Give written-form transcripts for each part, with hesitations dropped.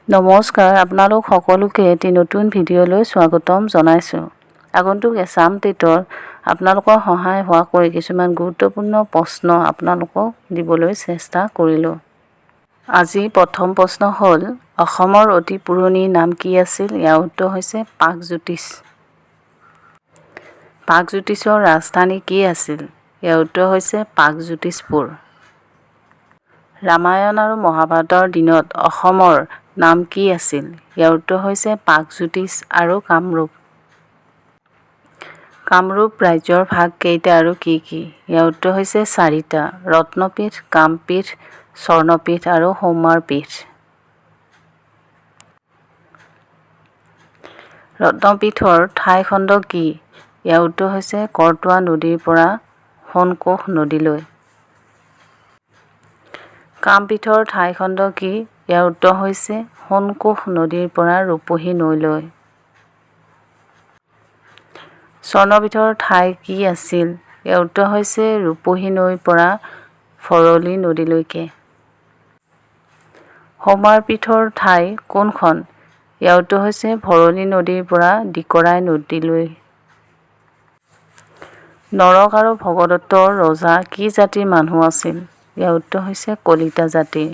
নমস্কাৰ, আপোনালোক সকলোকে এটি নতুন ভিডিঅ'লৈ স্বাগতম জনাইছোঁ। আগন্তুক এছাম টেটৰ আপোনালোকৰ সহায় হোৱাকৈ কিছুমান গুৰুত্বপূৰ্ণ প্ৰশ্ন আপোনালোকক দিবলৈ চেষ্টা কৰিলোঁ। আজি প্ৰথম প্ৰশ্ন হ'ল, অসমৰ অতি পুৰণি নাম কি আছিল? ইয়াৰ উত্তৰ হৈছে প্ৰাগজ্যোতিষ। প্ৰাগজ্যোতিষৰ ৰাজধানী কি আছিল? ইয়াৰ উত্তৰ হৈছে প্ৰাগজ্যোতিষপুৰ। ৰামায়ণ আৰু মহাভাৰতৰ দিনত অসমৰ নাম কি আছিল? ইয়াৰ উত্তৰ হৈছে প্ৰাগজ্যোতিষ আৰু কামৰূপ। কামৰূপ ৰাজ্যৰ ভাগ কেইটা আৰু কি কি? ইয়াৰ উত্তৰ হৈছে চাৰিটা: ৰত্নপীঠ, কামপীঠ, স্বৰ্ণপীঠ আৰু সৌমাৰপীঠ। ৰত্নপীঠৰ ঠাইখণ্ড কি? ইয়াৰ উত্তৰ হৈছে কৰতোৱা নদীৰ পৰা সোণকোষ নদীলৈ। কামপীঠৰ ঠাইখণ্ড কি? ইয়াৰ উত্তৰ হৈছে সোণকোষ নদীৰ পৰা ৰূপহী নৈলৈ। স্বৰ্ণপীঠৰ ঠাই কি আছিল? ইয়াৰ উত্তৰ হৈছে ৰূপহী নৈৰ পৰা ভৰলী নদীলৈকে। সৌমাৰপীঠৰ ঠাই কোনখন? ইয়াৰ উত্তৰ হৈছে ভৰলী নদীৰ পৰা দিকৰাই নদীলৈ। নৰক আৰু ভগদত্ত ৰজা কি জাতিৰ মানুহ আছিল? ইয়াৰ উত্তৰ হৈছে কলিতা জাতিৰ।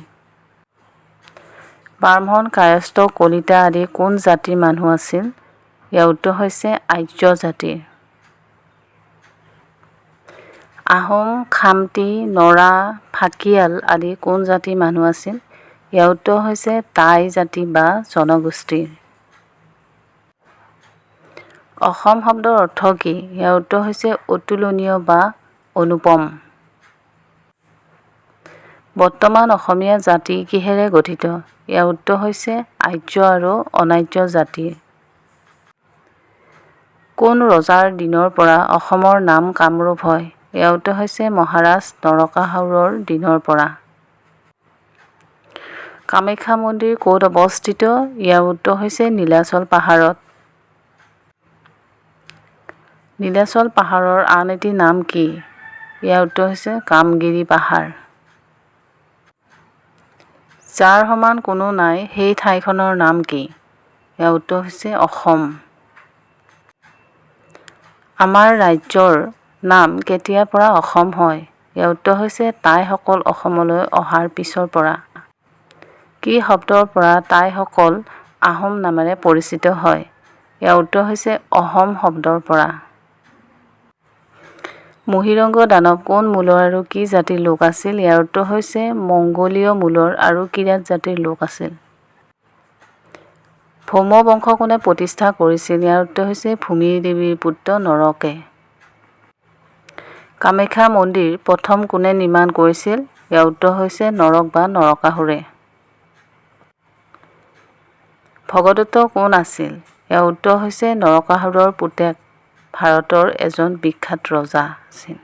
ব্ৰাহ্মণ, কায়স্থ, কলিতা আদি কোন জাতিৰ মানুহ আছিল? ইয়াৰ উত্তৰ হৈছে আৰ্য জাতিৰ। আহোম, খামতি, নৰা, ফাকিয়াল আদি কোন জাতিৰ মানুহ আছিল? ইয়াৰ উত্তৰ হৈছে টাই জাতি বা জনগোষ্ঠীৰ। অসম শব্দৰ অৰ্থ কি? ইয়াৰ উত্তৰ হৈছে অতুলনীয় বা অনুপম। বৰ্তমান অসমীয়া জাতি কিহেৰে গঠিত? ইয়াৰ উত্তৰ হৈছে আৰ্য আৰু অনাৰ্য জাতিৰ। কোন ৰজাৰ দিনৰ পৰা অসমৰ নাম কামৰূপ হয়? ইয়াৰ উত্তৰ হৈছে মহাৰাজ নৰকাসুৰৰ দিনৰ পৰা। কামাখ্যা মন্দিৰ ক'ত অৱস্থিত? ইয়াৰ উত্তৰ হৈছে নীলাচল পাহাৰত। নীলাচল পাহাৰৰ আন এটি নাম কি? ইয়াৰ উত্তৰ হৈছে কামগিৰি পাহাৰ। যাৰ সমান কোনো নাই, সেই ঠাইখনৰ নাম কি? ইয়াৰ উত্তৰ হৈছে অসম। আমাৰ ৰাজ্যৰ নাম কেতিয়াৰ পৰা অসম হয়? ইয়াৰ উত্তৰ হৈছে টাইসকল অসমলৈ অহাৰ পিছৰ পৰা। কি শব্দৰ পৰা টাইসকল আহোম নামেৰে পৰিচিত হয়? ইয়াৰ উত্তৰ হৈছে অহম শব্দৰ পৰা। মহীৰংগ দানৱ কোন মূলৰ আৰু কি জাতিৰ লোক আছিল? ইয়াৰ উত্তৰ হৈছে মংগোলীয় মূলৰ আৰু কিৰাত জাতিৰ লোক আছিল। ভৌম বংশ কোনে প্ৰতিষ্ঠা কৰিছিল? ইয়াৰ উত্তৰ হৈছে ভূমি দেৱীৰ পুত্ৰ নৰকে। কামাখ্যা মন্দিৰ প্ৰথম কোনে নিৰ্মাণ কৰিছিল? ইয়াৰ উত্তৰ হৈছে নৰক বা নৰকাসুৰে। ভগদত্ত কোন আছিল? ইয়াৰ উত্তৰ হৈছে নৰকাসুৰৰ পুতেক, ভাৰতৰ এজন বিখ্যাত ৰজা আছিল।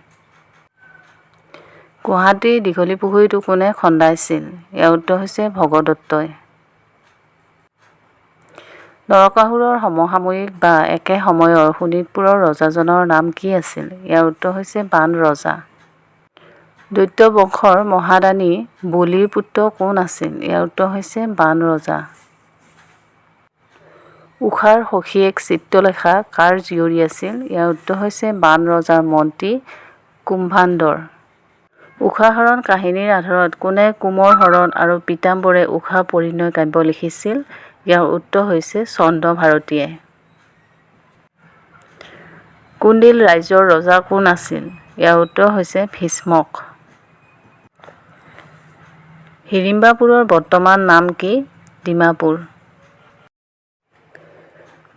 গুৱাহাটীৰ দীঘলী পুখুৰীটো কোনে খন্দাইছিল? ইয়াৰ উত্তৰ হৈছে ভগদত্তই। নৰকাসুৰৰ সমসাময়িক বা একে সময়ৰ শোণিতপুৰৰ ৰজাজনৰ নাম কি আছিল? ইয়াৰ উত্তৰ হৈছে বাণ ৰজা। দৈত্য বংশৰ মহাদানী বলিৰ পুত্ৰ কোন আছিল? ইয়াৰ উত্তৰ হৈছে বাণ ৰজা। ঊষাৰ সখীয়েক চিত্ৰলেখা কাৰ জীয়ৰী আছিল? ইয়াৰ উত্তৰ হৈছে বাণ ৰজাৰ মন্ত্ৰী কুম্ভাণ্ডৰ। ঊষাহৰণ কাহিনীৰ আধাৰত কোনে কুমৰ হৰণ আৰু পীতাম্বৰে ঊষা পৰিণয় কাব্য লিখিছিল? ইয়াৰ উত্তৰ হৈছে চন্দ্ৰভাৰতীয়ে। কুণ্ডিল ৰাজ্যৰ ৰজা কোন আছিল? ইয়াৰ উত্তৰ হৈছে ভীষ্মক। হিড়িম্বাপুৰৰ বৰ্তমান নাম কি? ডিমাপুৰ।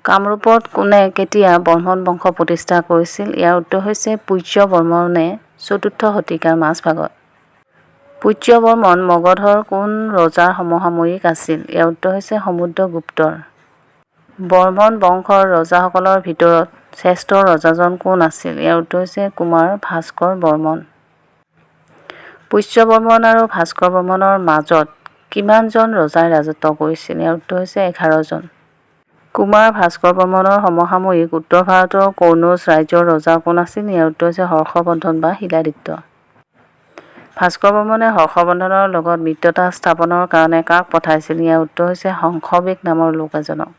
কামৰূপত কোনে কেতিয়া বৰ্মন বংশ প্ৰতিষ্ঠা কৰিছিল? ইয়াৰ উত্তৰ হৈছে পূজ্য বৰ্মনে চতুৰ্থ শতিকাৰ মাজভাগত। পূজ্য বৰ্মন মগধৰ কোন ৰজাৰ সমসাময়িক আছিল? ইয়াৰ উত্তৰ হৈছে সমুদ্ৰগুপ্তৰ। বৰ্মন বংশৰ ৰজাসকলৰ ভিতৰত শ্ৰেষ্ঠ ৰজাজন কোন আছিল? ইয়াৰ উত্তৰ হৈছে কুমাৰ ভাস্কৰ বৰ্মন। পুষ্য বৰ্মন আৰু ভাস্কৰ বৰ্মনৰ মাজত কিমানজন ৰজাই ৰাজত্ব কৰিছিল? ইয়াৰ উত্তৰ হৈছে 11জন। কুমাৰ ভাস্কৰ বৰ্মনৰ সমসাময়িক উত্তৰ ভাৰতৰ কনৌজ ৰাজ্যৰ ৰজা কোন আছিল? ইয়াৰ উত্তৰ হৈছে হৰ্ষবৰ্ধন বা শিলাদিত্য। ভাস্কৰ বৰ্মনে হৰ্ষবৰ্ধনৰ লগত মিত্ৰতা স্থাপনৰ কাৰণে কাক পঠাইছিল? ইয়াৰ উত্তৰ হৈছে হংসবেগ নামৰ লোক এজনক।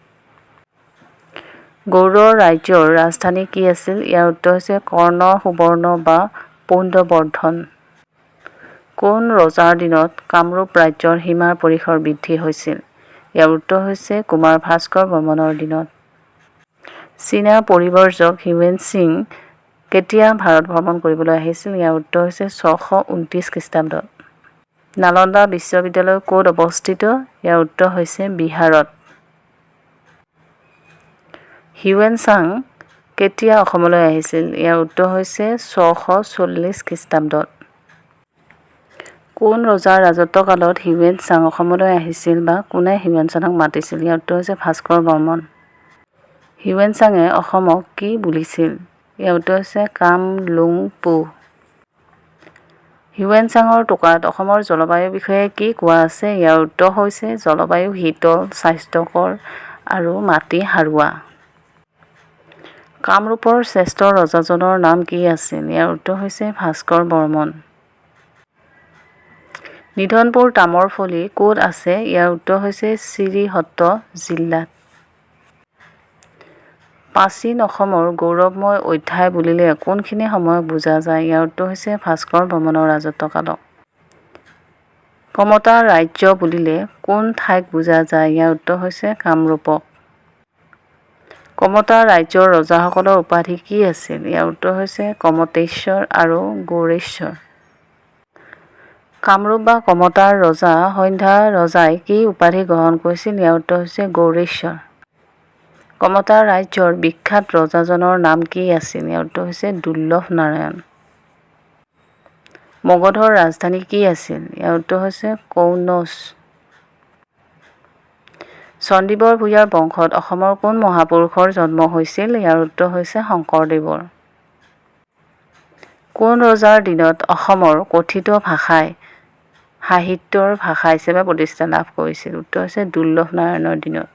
গৌড় ৰাজ্যৰ ৰাজধানী কি আছিল? ইয়াৰ উত্তৰ হৈছে কৰ্ণ সুবৰ্ণ বা পৌণ্ডবৰ্ধন। কোন ৰজাৰ দিনত কামৰূপ ৰাজ্যৰ সীমাৰ পৰিসৰ বৃদ্ধি হৈছিল? ইয়াৰ উত্তৰ হৈছে কুমাৰ ভাস্কৰ বৰ্মনৰ দিনত। চীনা পৰিব্ৰজক হিউৱেন-চিং কেতিয়া ভাৰত ভ্ৰমণ কৰিবলৈ আহিছিল? ইয়াৰ উত্তৰ হৈছে 629 খ্ৰীষ্টাব্দত। নালন্দা বিশ্ববিদ্যালয় ক'ত অৱস্থিত? ইয়াৰ উত্তৰ হৈছে বিহাৰত। হিউৱেন চাং কেতিয়া অসমলৈ আহিছিল? ইয়াৰ উত্তৰ হৈছে 640 খ্ৰীষ্টাব্দত। কোন ৰজাৰ ৰাজত্বকালত হিউৱেন চাং অসমলৈ আহিছিল বা কোনে হিউৱেন চাঙক মাতিছিল? ইয়াৰ উত্তৰ হৈছে ভাস্কৰ বৰ্মন। হিউৱেন চাঙে অসমক কি বুলিছিল? ইয়াৰ উত্তৰ হৈছে কাম-লুং-পো। হিউৱেন চাঙৰ টোকাত অসমৰ জলবায়ুৰ বিষয়ে কি কোৱা আছে? ইয়াৰ উত্তৰ হৈছে জলবায়ু শীতল, স্বাস্থ্যকৰ আৰু মাটি সাৰুৱা। কামৰূপৰ শ্ৰেষ্ঠ ৰজাজনৰ নাম কি আছিল? ইয়াৰ উত্তৰ হৈছে ভাস্কৰ বৰ্মন। নিধনপুৰ তামৰ ফলি ক'ত আছে? ইয়াৰ উত্তৰ হৈছে শ্ৰীহট্ট জিলাত। প্ৰাচীন অসমৰ গৌৰৱময় অধ্যায় বুলিলে কোনখিনি সময়ক বুজা যায়? ইয়াৰ উত্তৰ হৈছে ভাস্কৰ বৰ্মনৰ ৰাজত্বকালক। কমতা ৰাজ্য বুলিলে কোন ঠাইক বুজা যায়? ইয়াৰ উত্তৰ হৈছে কামৰূপক। কমতা ৰাজ্যৰ ৰজাসকলৰ উপাধি কি আছিল? ইয়াৰ উত্তৰ হৈছে কমতেশ্বৰ আৰু গৌড়েশ্বৰ। কামৰূপ বা কমতাৰ ৰজা সন্ধ্যা ৰজাই কি উপাধি গ্ৰহণ কৰিছিল? ইয়াৰ উত্তৰ হৈছে গৌড়েশ্বৰ। কমতা ৰাজ্যৰ বিখ্যাত ৰজাজনৰ নাম কি আছিল? ইয়াৰ উত্তৰ হৈছে দুৰ্লভ নাৰায়ণ। মগধৰ ৰাজধানী কি আছিল? ইয়াৰ উত্তৰ হৈছে কনৌজ। চণ্ডীবৰ ভূঞাৰ বংশত অসমৰ কোন মহাপুৰুষৰ জন্ম হৈছিল? ইয়াৰ উত্তৰ হৈছে শংকৰদেৱৰ। কোন ৰজাৰ দিনত অসমৰ কথিত ভাষাই সাহিত্যৰ ভাষা হিচাপে প্ৰতিষ্ঠা লাভ কৰিছিল? উত্তৰ হৈছে দুৰ্লভ নাৰায়ণৰ দিনত।